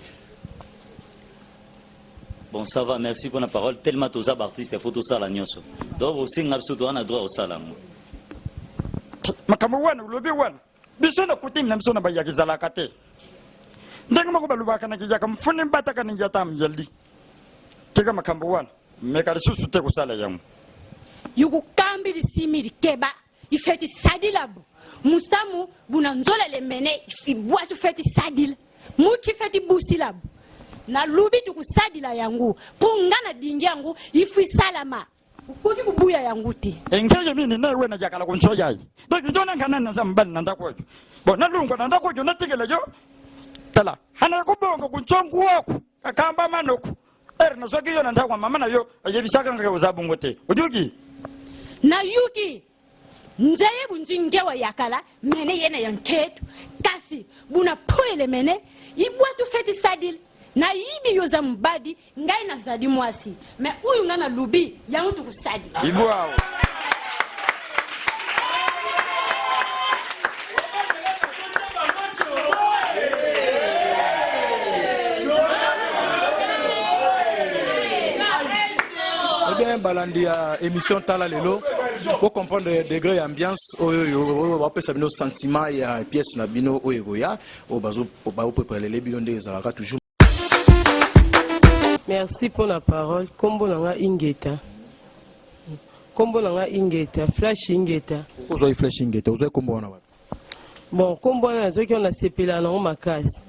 Bon, ça va, merci pour la parole. Tellement toza baartiste, faut tosala nyonso, donc osenga biso toza na droit kosala yango. Makambo wana olobi wana, biso na kutimi na biso na bayaka ezalaka te. Ndenge moko balobaka na kiyaka mfuni mbataka ni njata mjali. Tika makambo wana, meka lisusu te kosala yango. Yukukambi lisimili keba ifeti sadila bu musamu buna nzolele mene ibwatu feti sadila muki feti busila bu na lubi tukusadila yangu mpo nga na dingi yangu ifu isalama ukoki kubuya yangu te. Engeye mini na iwe na jakala kunso yayi donc ndona ngana na za mbali na ndako oyo bo nalungwa na ndako oyo natikela yo tala hana kubonga kuntsongu oku kakamba manoku ere nazwaki yo na ndako ya mama na yo ayebisaka ngaka oza bongo te ojuki. Nayuki nzeye bunzi ngewa yakala mene yene ya nketu kasi buna poele mene ibwatu feti sadile nayibi yo za mubadi ngai nazali mwasi me uyu ngai nalubi yango tukusadi. Ibwao. Eh bien, balandi ya émission tala lelo, bocomprendre degré ya ambiance oyo oyo bapesa bino sentiment ya pièce na bino oyo ekoya, oyo bazoprépare bino ndenge ezalaka toujours. Merci mpo na parole. Kombo na nga Ingeta. Kombo na nga Ingeta, Flash Ingeta. Ozwaki Flash Ingeta, ozwaki kombo wana wapi? Bon, kombo wana nazwaki wana nasepelaka nango makasi.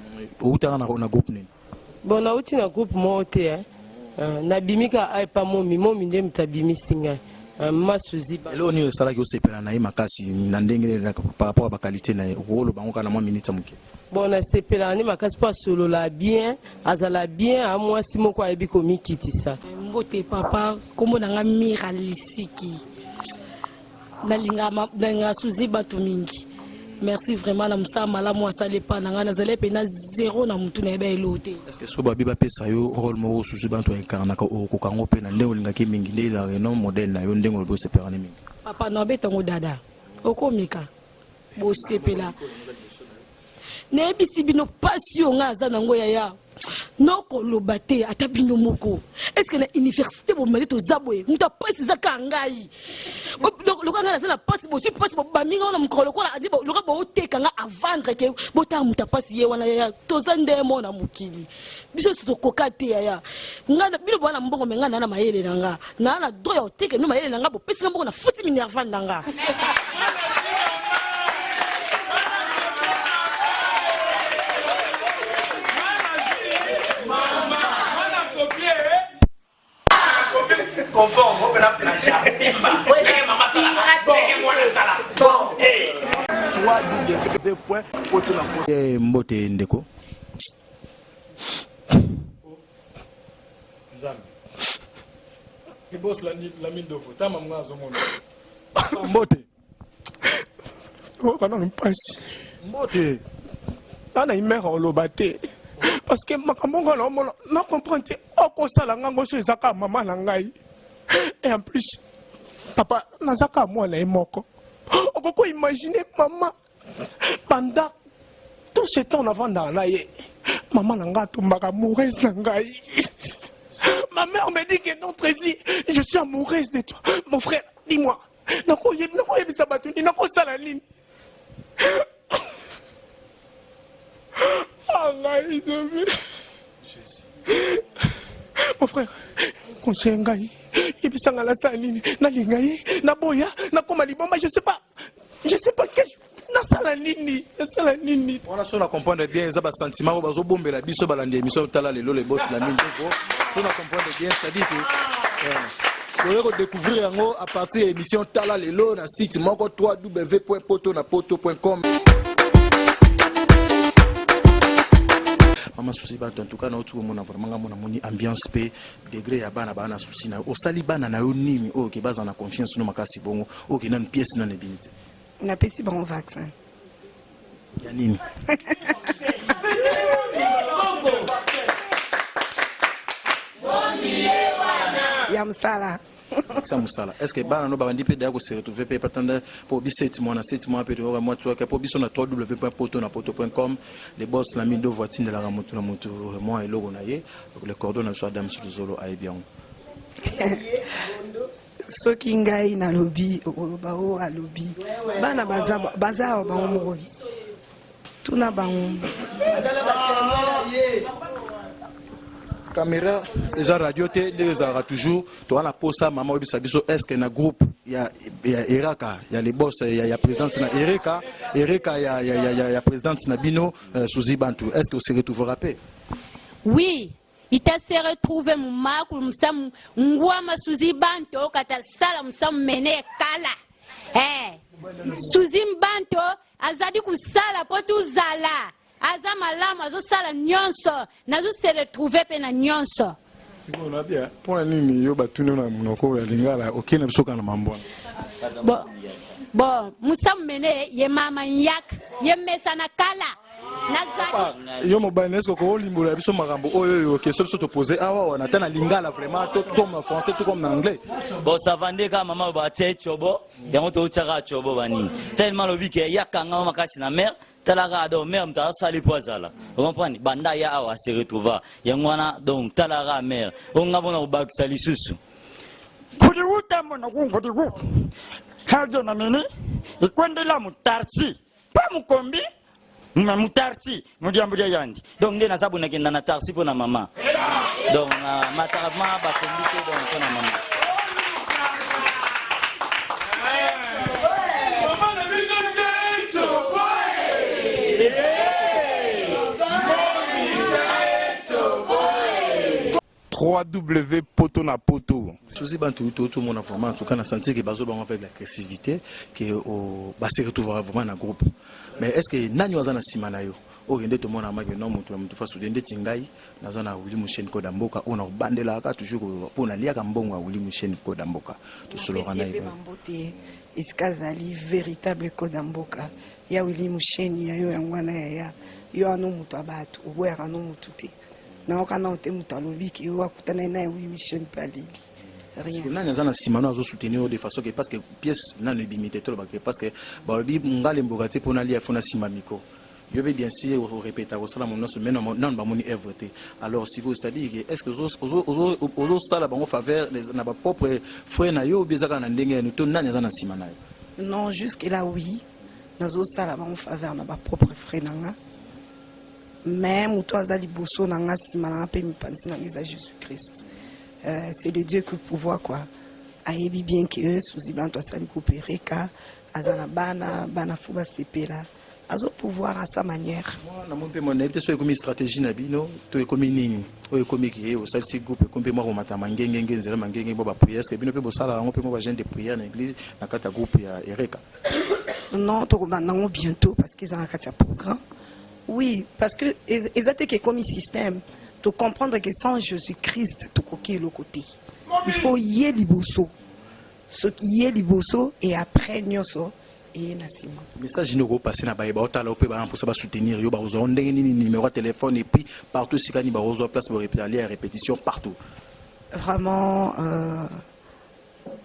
Outaka na, na groupe nini? Bon, nauti na groupe moko te eh. Uh, nabimi kaka epa momi, momi nde moto abimisi ngai. Uh, mama Suzy. Eloko nini esalaki osepela na ye makasi na ndenge par rapport ya bakalite na ye? Okoki koloba yango kaka na mwa minute ya moke. Bon, nasepelaka nde makasi mpo asolola bien, azala bien, a mwasi moko ayebi komikitisa. Mbote papa, kombo na nga Mira Lisiki. Nalinga nalinga Suzy bato mingi. Merci vraiment na mosala malamu asali epa na ngai, nazali mpena zero na mutu nayeba eloo te. Est-ce que soki babi bapesa yo rôle moko Suzy Bantu incarnaka, okokoka yango mpe na ndenge olingaki mingi, nde ezalaka eno modèle na yo ndenge olobi osepelaka ne mingi? Papa na obeta yango dada, okomeka bosepela. Nayebisi bino pasi oyo ngai aza nango yaya, nokoloba te ata bino moko. Est-ce que na université bomali toza boye, moto ya pasi eza kaka ngai. Lokola ngai naza na pasi, bozwi pasi bobami ngai na mokolo lokola lokola boteka ngai à vendre ke botala moto ya pasi ye wana yaya. Toza nde moko na mokili, biso nyonso tokoka te yaya. Ngai bino boza na mbongo, me ngai naa na mayele na nga, naa na droit ya koteka bino mayele na nga, bopesi nga mbongo na futi minerval na nga. Conforme, open up plagiat. Bimba. Ndenge mwana sala. www.potonapoto. Eh, mbote ndeko. Nzambe. Boss Lamine Dovo, tama mga azomona. Mbote. Oyoka nanu mpasi. Mbote. Nga na mère oloba te. Parce que makambo nga naomona na comprendre te okosala nga ngo so eza kaka mama na ngai. Et en plus papa naza kaka mwana ye moko. Okoki imaginer mama pendant tout ce temps navandaka na ye, mama na ngai atombaka amoureuse na ngai. Ma mère me dit que non, Tracy, je suis amoureuse de toi. Mon frère, dis-moi, nakoyebisa bato nini, nakosala nini? Ah, ngai Nzambe. Mon frère, conseille ngai, yebisa ngai nasala nini, nalinga ye, naboya, nakoma liboma, je sais pas. Je sais pas qu'est-ce nasala nini, nasala nini. Wana so na comprendre bien, eza ba sentiment oyo bazobombela biso balandi émission tala lelo le boss Lamine Dovo. So na comprendre bien, c'est-à-dire que toye kodécouvrir yango à partir ya émission tala lelo na site moko www.potonapoto.com. Mama Suzy Bantu, en tout cas nauti komona vraiment nga mona moni ambiance pe degré ya bana bana souci na yo. Osali bana na yo nini oyo ke baza na confiance no makasi bongo oyo ke nanu pièce nanu ebimi te? Napesi bango vaccin. Ya nini? Ya mosala. Vaccin mosala. Est-ce que bana no babandi pe daya ko se retrouver pe patanda po bi 7 mois na 7 mois pe to mois tu po biso na www.potonapoto.com les boss na mido voiture la motu na motu moi eloko na ye le cordon na biso Adam Luzolo ayebi yango. Soki ngai nalobi okoloba o alobi bana baza baza awa bango moko tuna bango. Caméra eza radio te ndenge ezalaka toujours toza na posa mama oyebisa biso est ce que na groupe ya, ya eraka ya le boss ya, ya présidente na ereka ereka ya, ya, ya, ya, ya présidente na bino euh, Suzy Bantu est ce que ose retrouvera pe? Oui, ita se retrouve mumakulu musamu ngwama Suzy Bantu kata sala musamu mene kala eh Suzy Bantu azali kusala po tuzala aza malamu azosala nyonso nazo se retrouver pe na nyonso. Sikoyo na bia pona nini yo batuni yo na monoko ya lingala okei na biso kaka na mambo wana? Bo bo musamu mene ye mama nyak ye mesana kala nazali Yo mobali est-ce que okolimbola biso makambo oyo oyo question biso topose awa wana ata na lingala vraiment to comme na français to comme na anglais? Bon, ça va nde kaka mama batie tchobo yango totyaka tchobo banini tellement alobi ke ya kangama makasi na mare tala kaka donc mare moto asali mpo azala ocomprendre banda ya awa se retrouva yango wana donc tala kaka mare oyo nga mpona kobakisa lisusu kuliuta mona kunguliku hajo na mini ikwendela mutarsi pa mukombi na mutarsi mudiambu dia yandi donc nde naza boye nakenda na tarsi mpo na mama. Donc na mataka ma bakombi te, donc mpo na mama. Ww poto na poto. Suzy Bantu to tout mona vraiment, en tout cas na senti que bazo bango avec l'agressivité que au ba se retrouver vraiment na groupe. Mais est-ce que nani waza na sima na yo? Oyo nde tomona maki no moto na moto fasu nde tingai naza na Willy Musheni Koda Mboka oyo na kobandelaka toujours mpo naliaka mbongo ya Willy Musheni Koda Mboka, tosoloka na ye. Mbote esika azali, véritable Koda Mboka ya Willy Musheni ya yo, yango wana yaya yo ano moto ya bato oboyaka no motu te, nayoka nao te moto alobi ke oyo akutana na ye Willy Musheni mpe aleli rien. Nani aza na nsima no azosoutenir yo de façon que, parce que pièce nano ebimi te, tolobaka parce que balobi ngala mboka te mpo nalia fo na nsima micro yo mpe bien sûr orépéta kosala mo nyonso, mais nano bamoni œuvre te. Alors sikoyo, c'est-à-dire que est ce que ozosala bango faveur na bapropre frère na yo, obi eza kaka na ndenge yanu to nani aza na nsima na yo? Non, jusque là oui, nazosala bango faveur na bapropre frais na nga, mais moto aza liboso na nga, nsima na nga mpe mipanzi na nga eza Jésus Christ. C'est le Dieu que pouvoir quoi, ayebi bien ke Suzi Banto asali kopereka, aza na bana, bana fo basepela, azo pouvoir à sa manière. Namoni mpe nayebi te so ekomi stratégie na bino to ekomi nini oyo ekomi ke osalisi groupe, ekomi mpe mwa komata mangengenge, nzela mangenge mpo baprière. Est ce que bino mpe bosala yango mpe mwa bajeûne de prière na église na kati ya groupe ya Ereka? Non, tokobanda yango bientôt parce que eza na kati ya programme, oui, parce que eza te ke ekomi système. Tocomprendre que sans Jésus Christ tokoki eloko te, il faut ye liboso, soki ye liboso et après nyonso eye na nsima. Message nini okopase na bayeba otala mpe bana mposa basoutenir yo? Bakozwa ndenge nini numéro ya téléphone et puis partout esika nini bakozwa place borépétalia ya répétition partout? Vraiment,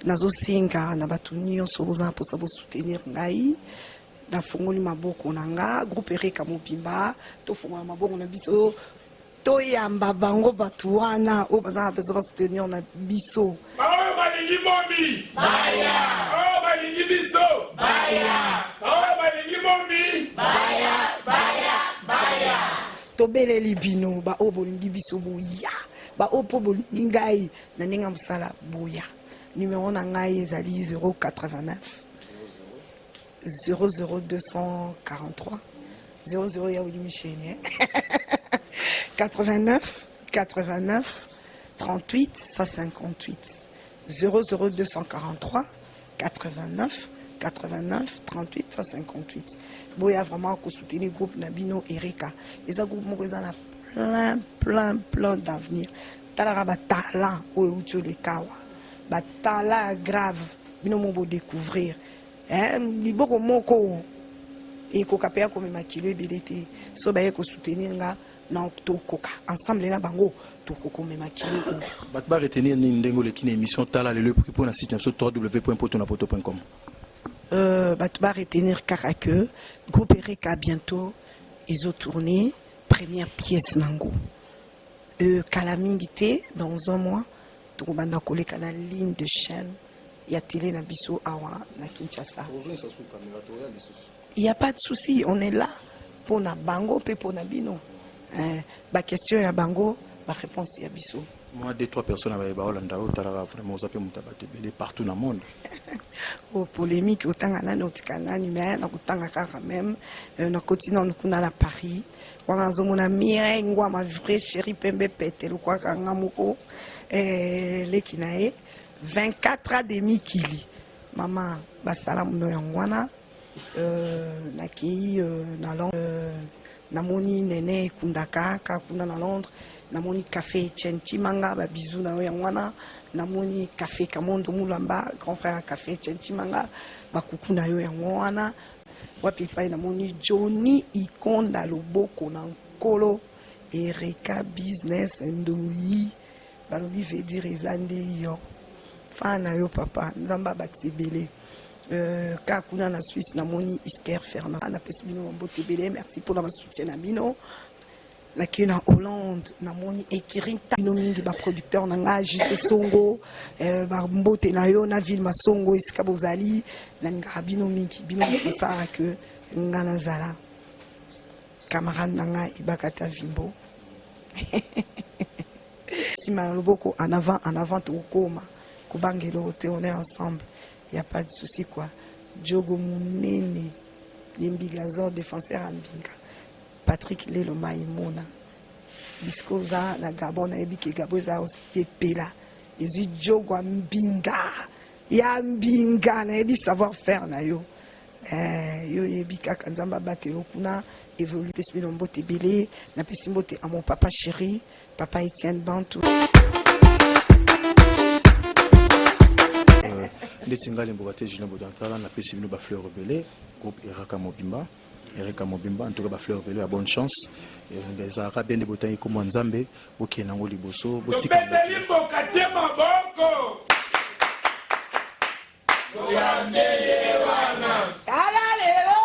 nazosenga na bato nyonso boza na mposa bosoutenir ngai, nafungoli maboko na nga. Groupe Ereka mobimba, tofungola maboko na biso, toyamba bango, bato wana oyo baza na besoin basoutenir na biso. Baoyo balingi momi, oyo balingi biso, oyo balingi momi. Tobeleli bino baoyo bolingi biso, boya. Baoyo mpo bolingi ngai na ndenge ya mosala, boya. Numero na ngai ezali 089 00243 00 ya Willy Micheni 89 89 38 158, 00243 89 89 38 158. Boya vraiment kosoutenir groupe na bino Ereka. Eza groupe moko eza na plein plein plein d'avenir. Talaka batalent oyo euti oleka awa, batalent ya grave, bino mo bodécouvrir. Liboko moko ekoka mpe ya komema kilo ebele te. So baye kosoutenir nga na tokoka ensemble na bango, tokokomema kilo oyo. Bato baretenir nini ndenge oleki na émission Tala Lelo epuki mpo na site na biso www poto na poto com? Bato baretenir kaka que groupe Ereka bientôt ezotourne première pièce nango, kala mingi te, dans un mois tokobanda koleka na ligne de chaîne ya télé na biso awa na Kinshasa. Il y a pas de souci, on est là mpona bango mpe mpona bino. Baquestion ya bango, baréponse ya biso. Moi, deux trois personnes bayeba olanda oyo otalaka, vraiment oza mpe moto ya bato ebele partout na monde. O polémique, otanga nani, otika nani, mais nakotanga kaka même. Nakoti nanu kuna na Paris wana, nazomona Mireille Ngwama, vrai chéri, pembe pete lokwaka nga moko, leki na ye 24 ans de mikili, mama basala muno yango wana. Nakei na Londres, namoni Nene Ekundaka kaka kuna na Londres, namoni Café Etienne Chimanga, babizu na yo yango wana. Namoni Café Kamondo Mulamba, grand frère ya Café Etienne Chimanga, bakuku na yo yango wana. Wapi epai namoni Johnny Ikonda, loboko na nkolo Ereka Business Ndoi, balobi veut dire eza nde yo fa na yo papa, Nzambe abakisa ebele. Kaka kuna na Suisse namoni Isker Fernand, napesi bino bambote ebele, merci mpona basoutien na bino. Nakei na Hollande, namoni Ekiri bino mingi, baproducteur na ngai Juste Songo, bambote na yo na ville Masongo esika bozali, nalingaka bino mingi, bino kosalaka ke nga nazala camarade na ngai Ebakata Vimbo. Tosimba na loboko en avant en avant tokokoma. Kobanga eloko te on est ensemble ya pas de souci quoi. Djogo munene le mbigazor defenseur ya mbinga Patrick Lelo Maimona bisika oza na Gabon nayebi ke Gabon eza osepela ezwi djogo ya mbinga ya mbinga nayebi savoir faire na yo eh, yo oyebi kaka Nzambe abatela kuna evolue pesi bino mbote ebele napesi mbote à mon papa chéri Papa Etienne Bantu. Euh, ndeti ngai lemboka te Julien Bodantala napesi bino bafleur ebele groupe Eraka Mobimba Ereka Mobimba en tout cas bafleur ebele ya bonne chance euh, ezalaka bien nde botangi kombo ya Nzambe bokende yango liboso botika tobeteli mboka tie maboko Tala lelo oyo.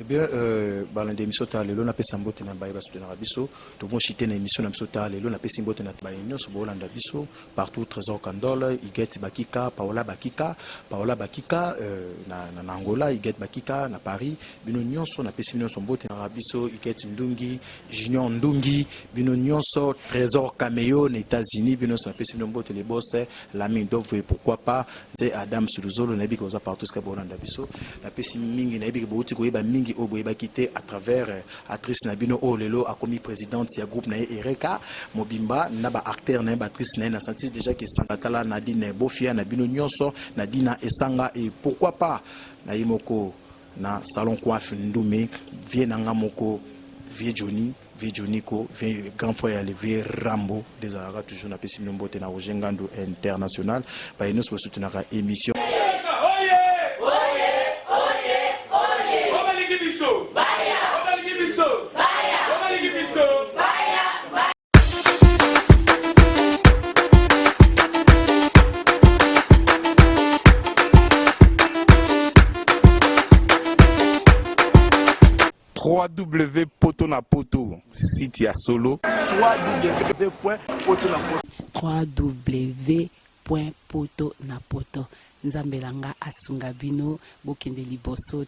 Eh bien, euh, balandi émission ta lelo napesa mbote na baye basoutenaka biso tomoshite na émission na biso ta lelo napesi mbote na baye nyonso boolanda biso partout Trésor Kandol, Huguette Bakika, Paola Bakika, Paola Bakika euh, na, na, na Angola, Huguette Bakika na Paris, bino nyonso na pesi bino mbote na biso Huguette Ndungi, Junior Ndungi, bino nyonso Trésor Cameo na États-Unis, bino nyonso na pesi bino mbote les boss, Lamine Dove et pourquoi pas Nze Adam Suluzolo na biki oza partout ska bolanda biso. Na pesi mingi na biki bouti koyeba mingi oyo boyebaki te à travers euh, actrice na bino oyo lelo akomi présidente ya groupe na ye Ereka mobimba na ba acteur na ye ba actrice na ye na senti déjà que Sangatala Nadine Bofia na bino nyonso Nadina Esanga et pourquoi pas na ye moko na salon coiffe Ndume vie na nga moko vieux Johnny vieux Johniko vieux grand frère ya le vieux Rambo dezalaka toujours na pesi bino mbote na Roger Ngandu international baye nyonso bosutenaka émission www poto na poto site ya solo www.potonapoto www.poto na poto nzambe na nga asunga bino bokende liboso.